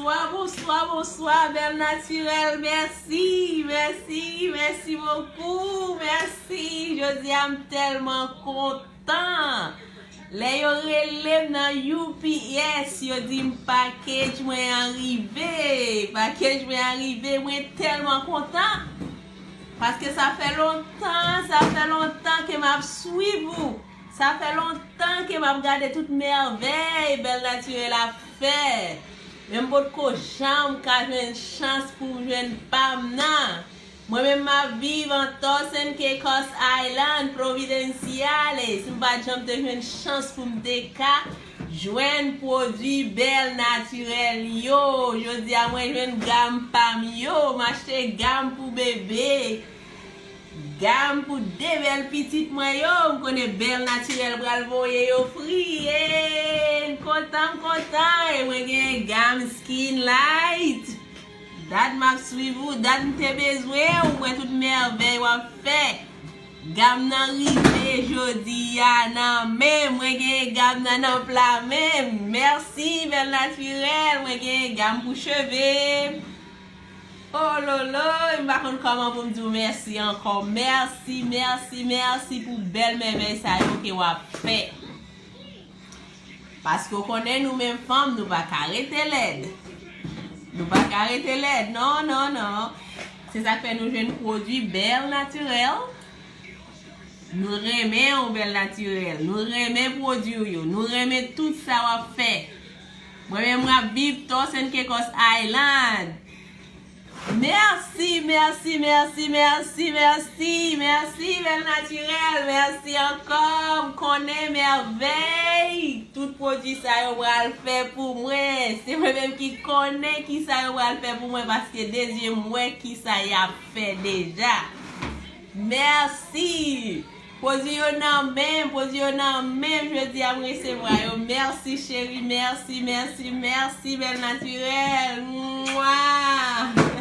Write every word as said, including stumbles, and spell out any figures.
Bonswa, bonswa, bonswa, Bèl Natirèl. Mèsi, mèsi, mèsi bokou. Mèsi. Jodi a, m tèlman kontan. Lè yo rele m nan U P S, yo di m pakej mwen an rive. Pakej mwen an rive. Mwen tèlman kontan. Paske sa fè lontan, sa fè lontan ke m ap swiv ou. Sa fè lontan ke m ap gade tout mèvèy Bèl Natirèl ap fè. Men m potko janm ka jwenn chans pou m jwenn pa m nan. Mwen menm m ap viv an Thorson Caicos Island, Providenciales. M pa t janm te jwenn chans pou m te ka jwenn pwodui Bèl Natirèl yo. Jodi a mwen jwenn gam pa m yo. M achte gam pou bebe. Gam pou de bèl pitit mwen yo. M konnen Bèl Natirèl pral voye yo fri. E, m kontan, m kontan. E mwen gen gam Skin Light. Dat m ap swiv ou, dat m te bezwen ou, wè tout mèvèy w ap fè. Gam nan rive jodi a nan men m. Mwen gen gam nan nan pla men m. Mèsi, Bèl Natirèl. Mwen gen gam pou cheve. Ololo, m pa konn kòman pou m di w mèsi ankò. Mèsi, mèsi, mèsi pou bèl mèvèy sa yo ke w ap fè. Paske w konnen nou menm fanm, nou pa ka rete lèd. Nou pa ka rete lèd, non, non, non. Se sa k fè nou jwenn pwodui Bèl Natirèl. Nou renmen w, Bèl Natirèl. Nou renmen pwodui w yo. Nou renmen tout sa w ap fè. Mwen menm, m ap viv Thorson Caicos Island. Mèsi, mèsi, mèsi, mèsi, mèsi, mèsi, Bèl Natirèl, mèsi ankò. M konnen mèvèy tout pwodui sa yo pral fè pou mwen. Se mwen menm ki konnen ki sa yo pral fè pou mwen, paske de zye m wè ki sa y ap fè deja. Mèsi. Pwodui yo nan men m, pwodui yo nan men m, jodi a m resevwa yo. Mèsi, cheri, mèsi, mèsi, mèsi, Bèl Natirèl. Mwa!